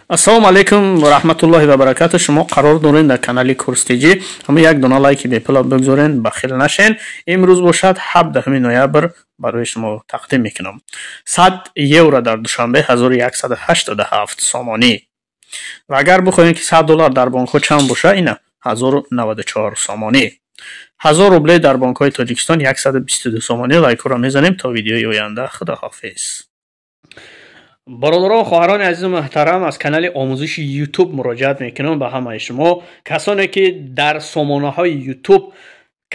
Ассалому алайкум ва раҳматуллоҳи ва баракату. Шумо қарор доред дар канали Курс ТЖ. Ҳама як дона лайки бепула бигзорен, бахил нашен. Имрӯз бошад 17 ноябр, барои шумо тақдим мекунам. 100 евро дар Душанбе 1187 сомонӣ. Ва агар бихоҳем, ки 100 доллар дар бонкҳо чанд боша, ина 1094 сомонӣ. 1000 рубле дар бонкҳои Тоҷикистон 122 сомонӣ. Лайкҳоро мезанем. То видеои оянда, худоҳофиз. Бародарон, хоҳарони азизу муҳтарам, аз канали омӯзиши Ютуб муроҷиат мекунам ба ҳамаи шумо, касоне ки дар сомонаҳои Ютуб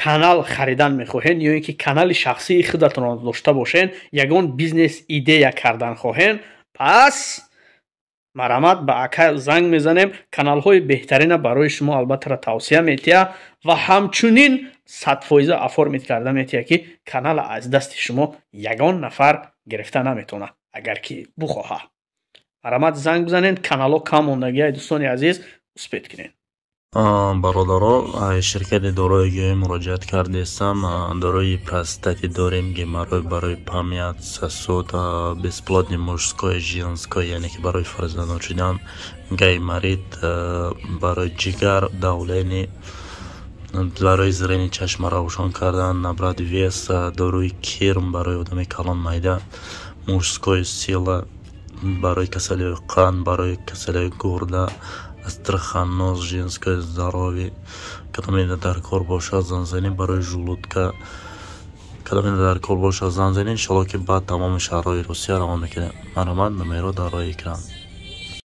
канал харидан мехоҳед ё ин ки канали шахсии худатонро дошта бошед, ягон бизнес идея кардан хоҳед, пас марҳамат, ба ака занг мезанем. Каналҳои беҳтарина барои шумо албаттара тавсия метиҳад ва ҳамчунин 100% оформить карда метиҳад, ки канала аз дасти шумо ягон нафар гирифта наметавонад, агар ки бухоҳад. Марҳамат, занг бизанед, каналҳо кам мондагиай, дӯстони азиз, успеть кунед. Бародаро, ширкати дорои гиёҳӣ муроҷиат кардестам. Дорои простати дорем, геморрой, барои память, сосуд, бесплодный мужской, женской, яъне ки барои фарзандон шудан, гайморит, барои ҷигар, давление, барои зрение, чашма равшон кардан, набрать вес, доруи кирм барои одами калон, майда, мужской сила, барои касалиҳои қанд, барои касалиҳои гурда, астраханоз, женское здоровье. Кадоме дар кор бошад, занг занед. Барои желудка кадоме дар кор бошад, занг занед. Иншалло, ки баъд тамоми шаҳрҳои Русия равон мекунем. Марҳамат, номеро дар рӯи экран.